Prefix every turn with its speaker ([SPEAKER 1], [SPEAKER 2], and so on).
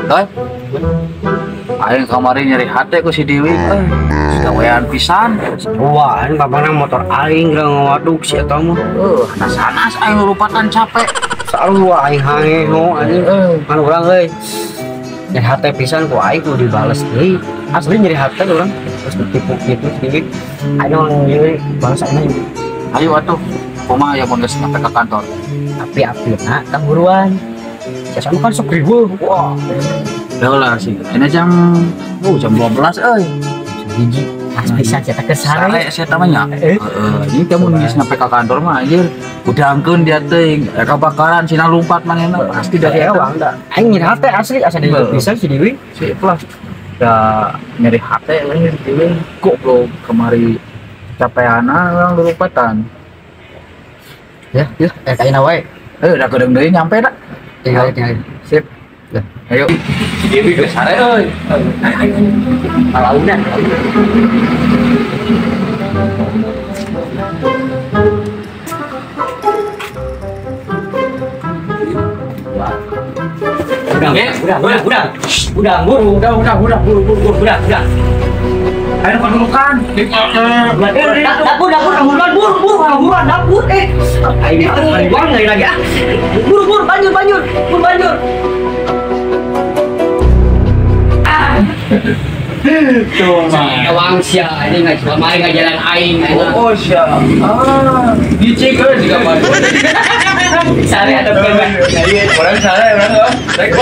[SPEAKER 1] Toy. Aing kamari nyeri hate ku si Dewi. Gawean pisan.
[SPEAKER 2] Wah, ini babana motor aing geura ngawaduk si eta mah.
[SPEAKER 1] Sanas aing lupatan capek.
[SPEAKER 2] Sarua aing hangeho anjing. Kan urang euy. Nyeri hate pisan ku aing kudu dibales deui. Asli nyeri hate urang. Terus ditipu kitu si Dewi. Aing urang ieu bales aing.
[SPEAKER 1] Ayo atuh. Kumaha ya mun geus nyampe ka kantor?
[SPEAKER 2] Api-apina kaburuan. Siasa kan sok riweuh. Wah.
[SPEAKER 1] Lah sih. Ini jam jam 12 euy.
[SPEAKER 2] Hiji as pisan sia teh
[SPEAKER 1] sare sia teh mah nya. Heeh, ini teh mun geus nyampe ka kantor mah anjir, udangkeun dia teh kebakaran sina lompat manehna pasti dari ewang da.
[SPEAKER 2] Aing nyeri hate asli asa di pisan si Dewi.
[SPEAKER 1] Sip lah. Da nyeri hate euy Dewi goblok kemari capeana urang lulumpatan.
[SPEAKER 2] Ya, ya, kayaknya wae.
[SPEAKER 1] Udah kedeung deui nyampe da.
[SPEAKER 2] Tinggal tinggal.
[SPEAKER 1] Sip.
[SPEAKER 2] Dah.
[SPEAKER 1] Ayo. Si Dewi geus sare euy.
[SPEAKER 2] Palaunan. Udah, udah, buru, udah, buru, buru, udah, udah.
[SPEAKER 1] Ayo kedudukan.
[SPEAKER 2] Dapur, dapur, buruan, buru, buru, buruan, dapur, Ayo, buang lagi ah. Buru, buru, banjur, banjur, buru, banjur.
[SPEAKER 1] Tuh mah.
[SPEAKER 2] Ewang sia ini nggak cuma mari nggak jalan aing.
[SPEAKER 1] Oh sia. Ah, dicek euy jika mah.
[SPEAKER 2] Sare atau bukan?
[SPEAKER 1] Iya, orang sare orang. Rek.